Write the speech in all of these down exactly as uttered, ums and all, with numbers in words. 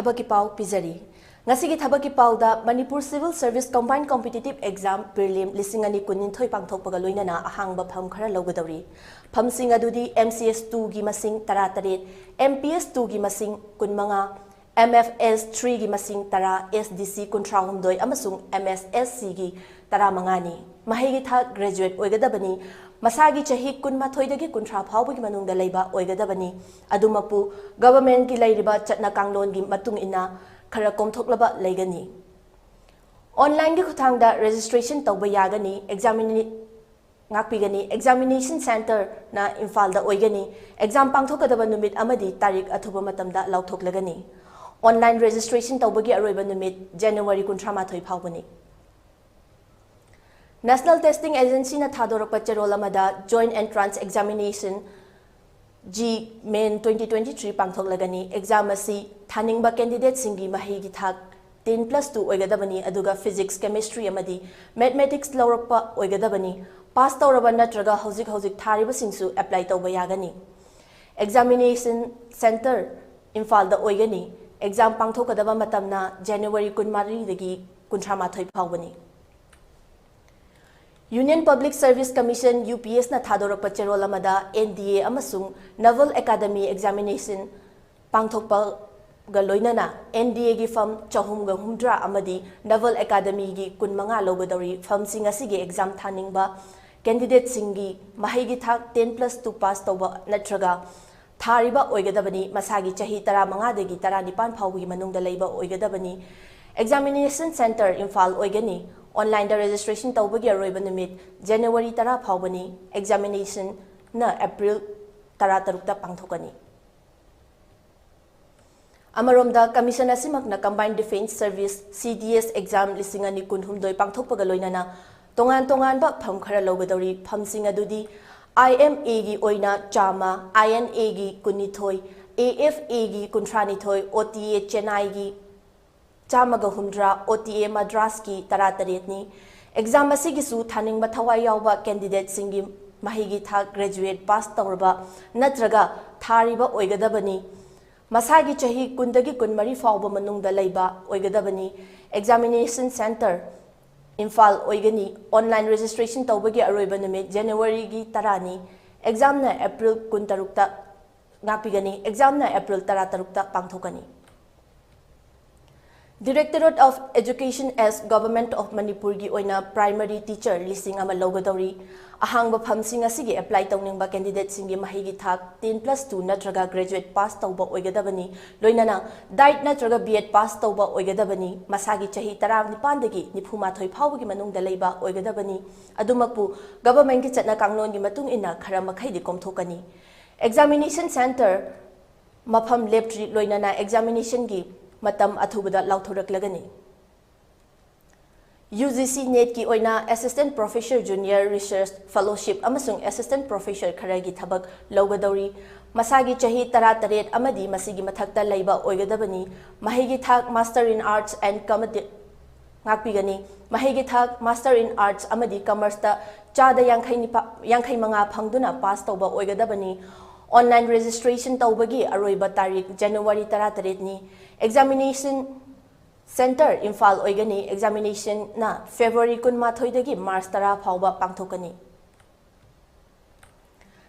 ꯊꯕꯛꯀꯤ ꯄꯥꯎ ꯄꯤꯖꯔꯤ꯫ ꯉꯁꯤꯒꯤ ꯊꯕꯛꯀꯤ ꯄꯥꯎꯗ Manipur Civil Service Combined Competitive Exam Prelim ꯂꯤꯁꯤꯡ ꯑꯅꯤ ꯀꯨꯟꯅꯤꯊꯣꯏ ꯄꯥꯡꯊꯣꯛꯄꯒ ꯂꯣꯏꯅꯅ ꯑꯍꯥꯡꯕ ꯐꯝ ꯈꯔ ꯂꯧꯒꯗꯧꯔꯤ꯫ ꯐꯝꯁꯤꯡ ꯑꯗꯨꯗꯤ M C S two ꯒꯤ ꯃꯁꯤꯡ ꯇꯔꯥꯇꯔꯦꯠ, M P S two ꯒꯤ ꯃꯁꯤꯡ ꯀꯨꯟꯃꯉꯥ, M F S three ꯒꯤ ꯃꯁꯤꯡ ꯇꯔꯥ, S D C ꯀꯨꯟꯊ꯭ꯔꯥꯍꯨꯝꯗꯣꯏ ꯑꯃꯁꯨꯡ M S S C ꯒꯤ ꯇꯔꯥꯃꯉꯥꯅꯤ꯫ ꯃꯍꯩꯒꯤ ꯊꯥꯛ graduate ꯑꯣꯏꯒꯗꯕꯅꯤ꯫ ꯃꯁꯥꯒꯤ ꯆꯍꯤ ꯀꯨꯟꯃꯥꯊꯣꯏꯗꯒꯤ ꯀꯨꯟꯊ꯭ꯔꯥ ꯐꯥꯎꯕꯒꯤ ꯃꯅꯨꯡꯗ ꯂꯩꯕ ꯑꯣꯏꯒꯗꯕꯅꯤ꯫ ꯑꯗꯨꯃꯛꯄꯨ government ꯀꯤ ꯂꯩꯔꯤꯕ ꯆꯠꯅ ꯀꯥꯡꯂꯣꯟꯒꯤ ꯃꯇꯨꯡ ꯏꯟꯅ ꯈꯔ ꯀꯣꯝꯊꯣꯛꯂꯕ ꯂꯩꯒꯅꯤ꯫ Online ꯒꯤ ꯈꯨꯠꯊꯥꯡꯗ registration ꯇꯧꯕ ꯌꯥꯒꯅꯤ꯫ Examini-, ꯉꯥꯛꯄꯤꯒꯅꯤ꯫ Examination centre ꯅ ꯏꯝꯐꯥꯜꯗ ꯑꯣꯏꯒꯅꯤ꯫ Exam ꯄꯥꯡꯊꯣꯛꯀꯗꯕ ꯅꯨꯃꯤꯠ ꯑꯃꯗꯤ ꯇꯥꯔꯤꯛ ꯑꯊꯨꯕ ꯃꯇꯝꯗ ꯂꯥꯎꯊꯣꯛꯂꯒꯅꯤ꯫ Online registration ꯇꯧꯕꯒꯤ ꯑꯔꯣꯏꯕ ꯅꯨꯃꯤꯠ January ꯀꯨꯟꯊ꯭ꯔꯥ ꯃꯥꯊꯣꯏ ꯐꯥꯎꯕꯅꯤ꯫ National Testing Agency ꯅ ꯊꯥꯗꯣꯔꯛꯄ ꯆꯦꯔꯣꯜ ꯑꯃꯗ Joint Entrance Examination, JEE Main twenty twenty-three ꯄꯥꯡꯊꯣꯛꯂꯒꯅꯤ꯫ Exam ꯑꯁꯤ ꯊꯥꯅꯤꯡꯕ candidate ꯁꯤꯡꯒꯤ ꯃꯍꯩꯒꯤ ꯊꯥꯛ ten plus two ꯑꯣꯏꯒꯗꯕꯅꯤ, ꯑꯗꯨꯒ Physics, Chemistry ꯑꯃꯗꯤ Mathematics ꯂꯧꯔꯛꯄ ꯑꯣꯏꯒꯗꯕꯅꯤ꯫ Pass ꯇꯧꯔꯕ ꯅꯠꯇ꯭ꯔꯒ ꯍꯧꯖꯤꯛ ꯍꯧꯖꯤꯛ ꯊꯥꯔꯤꯕꯁꯤꯡꯁꯨ apply ꯇꯧꯕ ꯌꯥꯒꯅꯤ꯫ Examination centre ꯏꯝꯐꯥꯜꯗ ꯑꯣꯏꯒꯅꯤ꯫ Exam ꯄꯥꯡꯊꯣꯛꯀꯗꯕ ꯃꯇꯝꯅ January ꯀꯨꯟꯃꯔꯤꯗꯒꯤ ꯀꯨꯟꯊ꯭ꯔꯥ ꯃꯥꯊꯣꯏ ꯐꯥꯎꯕꯅꯤ꯫ Union Public Service Commission, U P S ꯅ ꯊꯥꯗꯣꯔꯛꯄ ꯆꯦꯔꯣꯜ ꯑꯃꯗ N D A ꯑꯃꯁꯨꯡ Naval Academy Examination ꯄꯥꯡꯊꯣꯛꯄꯒ ꯂꯣꯏꯅꯅ N D A ꯒꯤ ꯐꯝ ꯆꯍꯨꯝꯒ ꯍꯨꯝꯗ꯭ꯔꯥ ꯑꯃꯗꯤ Naval Academy ꯒꯤ ꯀꯨꯟꯃꯉꯥ ꯂꯧꯒꯗꯧꯔꯤ꯫ ꯐꯝꯁꯤꯡ ꯑꯁꯤꯒꯤ exam ꯊꯥꯅꯤꯡꯕ candidate ꯁꯤꯡꯒꯤ ꯃꯍꯩꯒꯤ ꯊꯥꯛ ten plus two pass ꯇꯧꯕ ꯅꯠꯇ꯭ꯔꯒ ꯊꯥꯔꯤꯕ ꯑꯣꯏꯒꯗꯕꯅꯤ꯫ ꯃꯁꯥꯒꯤ ꯆꯍꯤ ꯇꯔꯥꯃꯉꯥꯗꯒꯤ ꯇꯔꯥꯅꯤꯄꯥꯟ ꯐꯥꯎꯕꯒꯤ ꯃꯅꯨꯡꯗ ꯂꯩꯕ ꯑꯣꯏꯒꯗꯕꯅꯤ꯫ Examination centre ꯏꯝꯐꯥꯜ ꯑꯣꯏꯒꯅꯤ꯫ Online ꯗ registration ꯇꯧꯕꯒꯤ ꯑꯔꯣꯏꯕ ꯅꯨꯃꯤꯠ January ꯇꯔꯥ ꯐꯥꯎꯕꯅꯤ꯫ Examination ꯅ April ꯇꯔꯥꯇꯔꯨꯛꯇ ꯄꯥꯡꯊꯣꯛꯀꯅꯤ꯫ ꯑꯃꯔꯣꯝꯗ, commission ꯑꯁꯤꯃꯛꯅ Combined Defence Service, C D S, exam ꯂꯤꯁꯤꯡ ꯑꯅꯤ ꯀꯨꯟꯍꯨꯝꯗꯣꯏ ꯄꯥꯡꯊꯣꯛꯄꯒ ꯂꯣꯏꯅꯅ ꯇꯣꯉꯥꯟ ꯇꯣꯉꯥꯟꯕ ꯐꯝ ꯈꯔ ꯂꯧꯒꯗꯧꯔꯤ꯫ ꯐꯝꯁꯤꯡ ꯑꯗꯨꯗꯤ I M A ꯒꯤ ꯑꯣꯏꯅ ꯆꯥꯝꯃ, I N A ꯒꯤ ꯀꯨꯟꯅꯤꯊꯣꯏ, A F A ꯒꯤ ꯀꯨꯟꯊ꯭ꯔꯥꯅꯤꯊꯣꯏ, O T A ꯆꯦꯟꯅꯥꯏꯒꯤ ꯆꯥꯝꯃꯒ ꯍꯨꯝꯗ꯭ꯔꯥ, O T A ꯃꯗ꯭ꯔꯥꯁꯀꯤ ꯇꯔꯥꯇꯔꯦꯠꯅꯤ꯫ Exam ꯑꯁꯤꯒꯤꯁꯨ ꯊꯥꯅꯤꯡꯕ ꯊꯋꯥꯏ ꯌꯥꯎꯕ candidate ꯁꯤꯡꯒꯤ ꯃꯍꯩꯒꯤ ꯊꯥꯛ graduate pass ꯇꯧꯔꯕ ꯅꯠꯇ꯭ꯔꯒ ꯊꯥꯔꯤꯕ ꯑꯣꯏꯒꯗꯕꯅꯤ꯫ ꯃꯁꯥꯒꯤ ꯆꯍꯤ ꯀꯨꯟꯗꯒꯤ ꯀꯨꯟꯃꯔꯤ ꯐꯥꯎꯕ ꯃꯅꯨꯡꯗ ꯂꯩꯕ ꯑꯣꯏꯒꯗꯕꯅꯤ꯫ Examination Centre ꯏꯝꯐꯥꯜ ꯑꯣꯏꯒꯅꯤ꯫ Online registration ꯇꯧꯕꯒꯤ ꯑꯔꯣꯏꯕ ꯅꯨꯃꯤꯠ ꯖꯅꯋꯥꯔꯤꯒꯤ ꯇꯔꯥꯅꯤ꯫ Examꯅ April ꯀꯨꯟꯇꯔꯨꯛꯇ ꯉꯥꯛꯄꯤꯒꯅꯤ꯫ Examꯅ April ꯇꯔꯥꯇꯔꯨꯛꯇ ꯄꯥꯡꯊꯣꯛꯀꯅꯤ꯫ Directorate of Education as Government of Manipurꯒꯤ ꯑꯣꯏꯅ primary teacher ꯂꯤꯁꯤꯡ ꯑꯃ ꯂꯧꯒꯗꯧꯔꯤ꯫ ꯑꯍꯥꯡꯕ ꯐꯝꯁꯤꯡ ꯑꯁꯤꯒꯤ apply ꯇꯧꯅꯤꯡꯕ candidateꯁꯤꯡꯒꯤ ꯃꯍꯩꯒꯤ ꯊꯥꯛ ten plus two ꯅꯠꯇ꯭ꯔꯒ graduate pass ꯇꯧꯕ ꯑꯣꯏꯒꯗꯕꯅꯤ꯫ ꯂꯣꯏꯅꯅ diet ꯅꯠꯇ꯭ꯔꯒ B.Ed pass ꯇꯧꯕ ꯑꯣꯏꯒꯗꯕꯅꯤ꯫ ꯃꯁꯥꯒꯤ ꯆꯍꯤ ꯇꯔꯥꯅꯤꯄꯥꯟꯗꯒꯤ ꯅꯤꯐꯨꯃꯥꯊꯣꯏ ꯐꯥꯎꯕꯒꯤ ꯃꯅꯨꯡꯗ ꯂꯩꯕ ꯑꯣꯏꯒꯗꯕꯅꯤ꯫ ꯑꯗꯨꯃꯛꯄꯨ governmentꯀꯤ ꯆꯠꯅ ꯀꯥꯡꯂꯣꯟꯒꯤ ꯃꯇꯨꯡ ꯏꯟꯅ ꯈꯔ ꯃꯈꯩꯗꯤ ꯀꯣꯝꯊꯣꯛꯀꯅꯤ꯫ Examination Centre ꯃꯐꯝ ꯂꯦꯞꯇ꯭ꯔꯤ꯫ ꯂꯣꯏꯅꯅ examinationꯒꯤ ꯃꯇꯝ ꯑꯊꯨꯕꯗ ꯂꯥꯎꯊꯣꯔꯛꯂꯒꯅꯤ꯫ UGC NEETꯀꯤ ꯑꯣꯏꯅ Assistant Professor Junior Research Fellowship ꯑꯃꯁꯨꯡ Assistant Professor ꯈꯔꯒꯤ ꯊꯕꯛ ꯂꯧꯒꯗꯧꯔꯤ꯫ ꯃꯁꯥꯒꯤ ꯆꯍꯤ ꯇꯔꯥꯇꯔꯦꯠ ꯑꯃꯗꯤ ꯃꯁꯤꯒꯤ ꯃꯊꯛꯇ ꯂꯩꯕ ꯑꯣꯏꯒꯗꯕꯅꯤ꯫ ꯃꯍꯩꯒꯤ ꯊꯥꯛ Master in Arts and Commerce ꯉꯥꯛꯄꯤꯒꯅꯤ꯫ ꯃꯍꯩꯒꯤ ꯊꯥꯛ Master in Arts ꯑꯃꯗꯤ Commerceꯇ ꯆꯥꯗ ꯌꯥꯡꯈꯩ ꯅꯤꯄꯥ-, ꯌꯥꯡꯈꯩ ꯃꯉꯥ ꯐꯪꯗꯨꯅ pass ꯇꯧꯕ ꯑꯣꯏꯒꯗꯕꯅꯤ꯫ Online registration ꯇꯧꯕꯒꯤ ꯑꯔꯣꯏꯕ ꯇꯥꯔꯤꯛ ꯖꯅꯋꯥꯔꯤ ꯇꯔꯥꯇꯔꯦꯠꯅꯤ꯫ Examination Centre ꯏꯝꯐꯥꯜ ꯑꯣꯏꯒꯅꯤ꯫ Examinationꯅ February ꯀꯨꯟꯃꯥꯊꯣꯏꯗꯒꯤ March ꯇꯔꯥ ꯐꯥꯎꯕ ꯄꯥꯡꯊꯣꯛꯀꯅꯤ꯫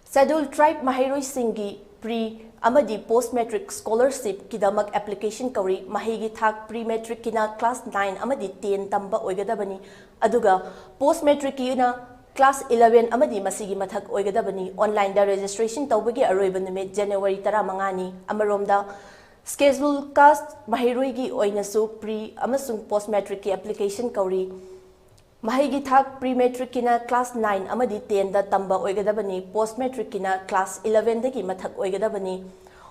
Scheduled Tribe ꯃꯍꯩꯔꯣꯏꯁꯤꯡꯒꯤ pre ꯑꯃꯗꯤ post matric scholarshipꯀꯤꯗꯃꯛ application ꯀꯧꯔꯤ꯫ ꯃꯍꯩꯒꯤ ꯊꯥꯛ pre matricꯀꯤꯅ class nine ꯑꯃꯗꯤ ten ꯇꯝꯕ ꯑꯣꯏꯒꯗꯕꯅꯤ, ꯑꯗꯨꯒ post matricꯀꯤꯅ class eleven ꯑꯃꯗꯤ ꯃꯁꯤꯒꯤ ꯃꯊꯛ ꯑꯣꯏꯒꯗꯕꯅꯤ꯫ Onlineꯗ registration ꯇꯧꯕꯒꯤ ꯑꯔꯣꯏꯕ ꯅꯨꯃꯤꯠ ꯖꯅꯋꯥꯔꯤ ꯇꯔꯥꯃꯉꯥꯅꯤ꯫ ꯑꯃꯔꯣꯝꯗ, Scheduled Caste ꯃꯍꯩꯔꯣꯏꯒꯤ ꯑꯣꯏꯅꯁꯨ pre ꯑꯃꯁꯨꯡ post matricꯀꯤ application ꯀꯧꯔꯤ꯫ ꯃꯍꯩꯒꯤ ꯊꯥꯛ pre matricꯀꯤꯅ class nine ꯑꯃꯗꯤ tenꯗ ꯇꯝꯕ ꯑꯣꯏꯒꯗꯕꯅꯤ꯫ Post matricꯀꯤꯅ class elevenꯗꯒꯤ ꯃꯊꯛ ꯑꯣꯏꯒꯗꯕꯅꯤ꯫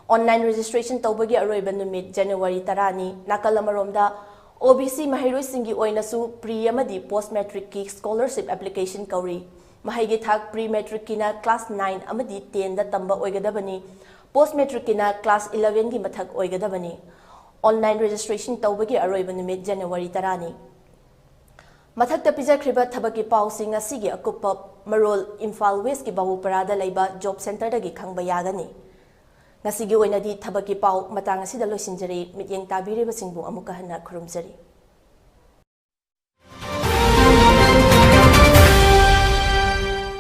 Online registration ꯇꯧꯕꯒꯤ ꯑꯔꯣꯏꯕ ꯅꯨꯃꯤꯠ ꯖꯅꯋꯥꯔꯤ ꯇꯔꯥꯅꯤ꯫ ꯅꯥꯀꯜ ꯑꯃꯔꯣꯝꯗ, OBC ꯃꯍꯩꯔꯣꯏꯁꯤꯡꯒꯤ ꯑꯣꯏꯅꯁꯨ pre ꯑꯃꯗꯤ post matricꯀꯤ scholarship application ꯀꯧꯔꯤ꯫ ꯃꯍꯩꯒꯤ ꯊꯥꯛ pre matricꯀꯤꯅ class nine ꯑꯃꯗꯤ tenꯗ ꯇꯝꯕ ꯑꯣꯏꯒꯗꯕꯅꯤ꯫ Post matricꯀꯤꯅ class elevenꯒꯤ ꯃꯊꯛ ꯑꯣꯏꯒꯗꯕꯅꯤ꯫ Online registration ꯇꯧꯕꯒꯤ ꯑꯔꯣꯏꯕ ꯅꯨꯃꯤꯠ ꯖꯅꯋꯥꯔꯤ ꯇꯔꯥꯅꯤ꯫ ꯃꯊꯛꯇ ꯄꯤꯖꯈ꯭ꯔꯤꯕ ꯊꯕꯛꯀꯤ ꯄꯥꯎꯁꯤꯡ ꯑꯁꯤꯒꯤ ꯑꯀꯨꯞꯄ ꯃꯔꯣꯜ ꯏꯝꯐꯥꯜ Westꯀꯤ ꯕꯥꯕꯨꯄꯔꯥꯗ ꯂꯩꯕ job centreꯗꯒꯤ ꯈꯪꯕ ꯌꯥꯒꯅꯤ꯫ ꯉꯁꯤꯒꯤ ꯑꯣꯏꯅꯗꯤ ꯊꯕꯛꯀꯤ ꯄꯥꯎ ꯃꯇꯥꯡ ꯑꯁꯤꯗ ꯂꯣꯏꯁꯤꯟꯖꯔꯦ꯫ ꯃꯤꯠꯌꯦꯡ ꯇꯥꯕꯤꯔꯤꯕꯁꯤꯡꯕꯨ ꯑꯃꯨꯛꯀ ꯍꯟꯅ ꯈꯨꯔꯨꯝꯖꯔꯤ꯫